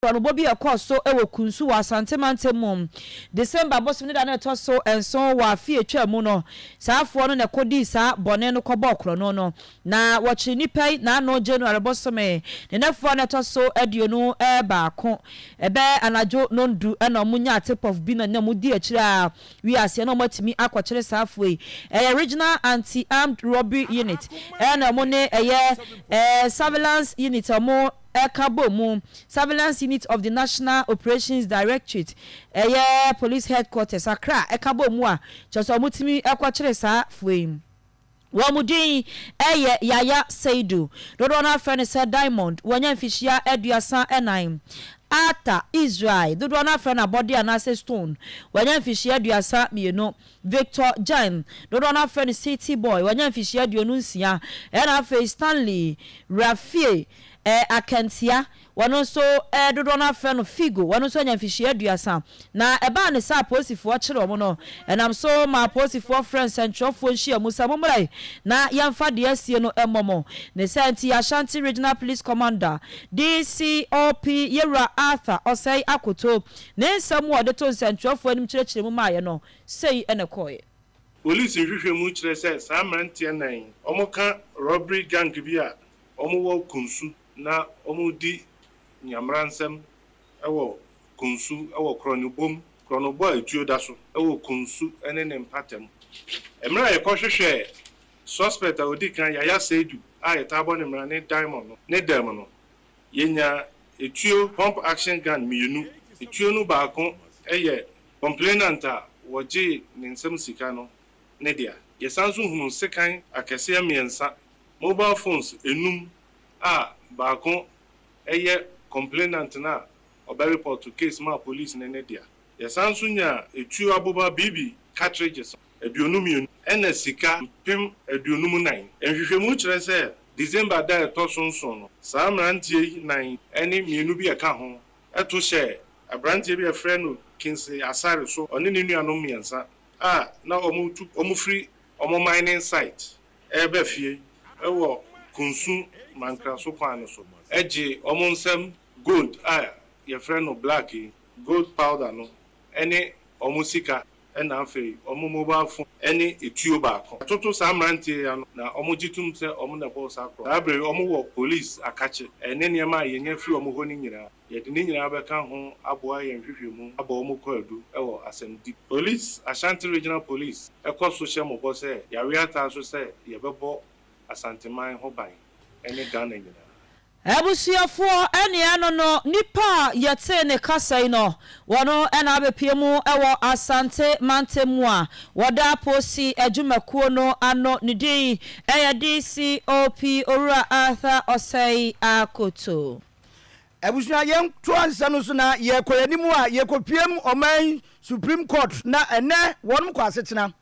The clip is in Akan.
Korɔnobɔ bi a ɛkɔɔ so wɔ Kunsu wɔ Asante mantam mu December bosome ne da no a ɛtɔ so nson wɔ afe a etwaa mu no. Saa afoɔ no na ɛkɔdii saa bɔne no kɔbɔɔ korɔno no. Na wɔkyeree nnipa yi n'ano January bosome ne nnafua no a ɛtɔ so 21. Ɛbɛyɛ anadwo nnɔndu na wɔnyaa tip-off bi na na wɔdi akyire a wie aseɛ na wɔatumi akɔkyere saa afoɔ yi. Ɛyɛ Regional Anti-Armed Robbery Unit ɛna wɔn ne ɛyɛ Surveillance Unit a wɔn ɛka bɔ mu, Surveillance Unit of the National Operations Directorate, ɛyɛ Police Headquarters, Accra, ɛka bɔ mu a, kyerɛ sɛ wɔtumi kɔkyere saa foɔ yi. Wɔn din yɛ Yaya Seidu, dodoɔ no ara frɛ no sɛ Diamond, wanya mfihyia 34. Arthur Israel, dodoɔ no ara frɛ no Abɔdeɛ anaasɛ Stone, wanya mfihyia 32. Victor Jan, dodoɔ no ara frɛ no City Boy, wanya mfihyia 26. Ɛna afei Stanley Raffie Akantia, wɔno nso dodoɔ no ara frɛ no Figo, wɔno nso anya mfihyia 30. Na ɛbaa ne sɛ apolisifoɔ kyere wɔn no, ɛnam so maa apolisifoɔ frɛɛ nsɛntwerɛfoɔ nhyiamu sɛ mommra na yɛmfa deɛ asie no mmɔ mo. Ne saa nti Ashanti Regional Police Commander, DCOP Yewura Arthur Osei Akoto, ne nsɛm a ɔde too nsɛntwerɛfoɔ anim kyerɛkyerɛ mu maeɛ no, sei na ɛkɔeɛ. Polisi nhwehwɛmu kyerɛ sɛ saa mmeranteɛ nnan yi, wɔka robbery gang bi a wɔwɔ Kunsu na wɔredi nyameransɛm wɔ Kunsu wɔ Korɔnobom, Korɔnobɔ a etuo da so wɔ Kunsu ne ne mpatam. Mmerɛ a yɛkɔhwehwɛɛ suspect a ɔdi kan, Yaya Seidu a yɛtaa bɔ ne mmara ne Diamond no ne dan mu no, yɛnyaa etuo pump action gun mmienu. Etuo no baako yɛ complainant a wɔgyee ne nsam sika no ne dea. Yɛsan nso hunuu sekan akɛseɛ mmiɛnsa Mobile phones enum a baako yɛ complainant no a ɔbɛ report case maa police no ne dea. Yɛsan nso nyaa etuo aboba BB cartridges 52 ɛna sika 54,000. Nhwehwɛmu kyerɛ sɛ December da a ɛtɔ so nson no, saa mmeranteɛ yi nan ne mmienu bi a ɛka ho to hyɛɛ aberanteɛ bi a yɛfrɛ no Kingsley Asare so, ɔne ne nuanom mmiɛnsa a na wɔretu wɔfiri wɔn mining site reba fie wɔ Kunsu Mankraso kwan no so gyee wɔn nsam gold a yɛfrɛ no black yi, gold powder no ne wɔn sika na afei wɔn mobile phone ne etuo baako. Yɛatoto saa mmeranteɛ yi ano na wɔgye tom sɛ wɔn na ɛbɔɔ saa korɔ. Saa bere yi wɔwɔ police akakye ne nneɛma a yɛnya firi wɔn hɔ no nyinaa. Yɛde ne nyinaa bɛka ho aboa yɛn nhwehwɛmu abɔ wɔn kwaadu wɔ asɛmdi. Police, Ashanti Regional Police kɔ so hyɛ mo bɔ sɛ yɛawe ataa so sɛ yɛbɛbɔ Asanteman ho ban ne Ghana nyinaa. Abusuafoɔ ɛne ɛno no nipa a yɛtee ne kasa yi no wɔno na abɛpue mu wɔ Asante mantam mu a wɔda Aposi adwumakuo no ano ne din yɛ DCOP Owura Arthur Osei Akoto. Abusua yɛn toa nsɛm no so na yɛkɔ yɛn anim a yɛkɔpiem ɔman Supreme Court na ɛnɛ wɔnom kɔ asetena.